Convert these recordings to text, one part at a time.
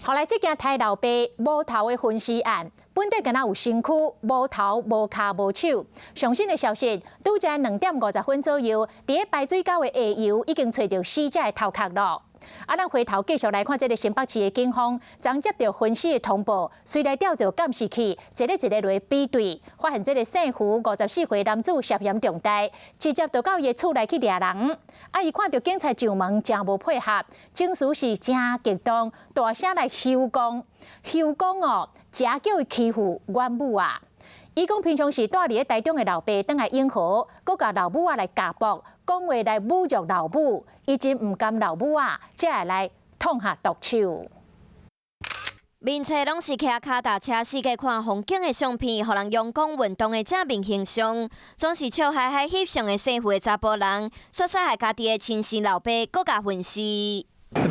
後來這件刣老爸無頭的分屍案，本底敢若有身軀，無頭無跤無手。上新的消息，拄才2點50分左右，佇咧排水溝的下游已經揣著死者的頭殼囉。啊，咱回頭繼續來看這个新北市的警方，昨接著分屍的通報，隨來調著監視器，一个一个來比對，發現這个姓胡54歲男子涉嫌重大，直接就到伊的厝內去掠人。啊，伊看著警察上門，誠無配合，情緒是誠激動，大聲來囂講，囂講哦，誠叫伊欺負阮母啊！伊講平常時蹛佇咧台中的老爸轉來永和，閣共老母仔來交搏，講話來侮辱老母，伊真毋甘老母仔，才會來痛下毒手。面冊攏是騎跤踏車四界看風景的相片，予人陽光運動的正面形象，總是笑嘻嘻翕相的姓胡的查埔人，煞殺害家己的親生老爸，閣共分屍。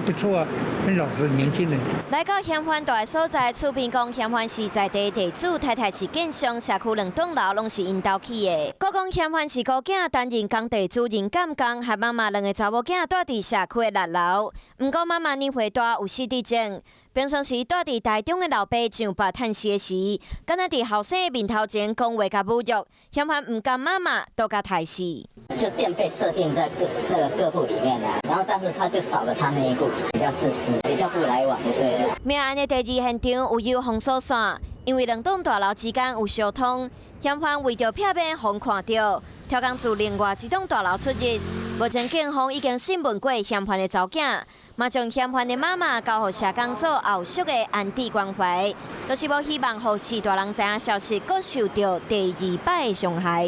不錯啊，很老實，年輕人。來到嫌犯蹛的所在，厝邊講嫌犯是在地地主，太太是建商，社區兩棟樓攏是𪜶兜起的。閣講嫌犯是孤囝，擔任工地主任監工，和媽媽兩个查某囝蹛佇社區的六樓。毋過媽媽年歲大，有失智症。平常時蹛佇台中的老爸上班趁時時，敢若佇後生的面頭前講話共侮辱，嫌犯毋甘媽媽都共刣死。就電費設定在各這個各戶裡面啊，然後但是他就少了他那一戶，比較自私，比較不來往就對了。命案的第二現場有有封鎖線，因為兩棟大樓之間有相通，嫌犯為著避免予人看著，刁工自另外一棟大樓出入。目前警方已經審問過嫌犯的查某囝，嘛將嫌犯的媽媽交予社工做後續的安置關懷，都是無希望予序大人知影消息，閣受著第二擺的傷害。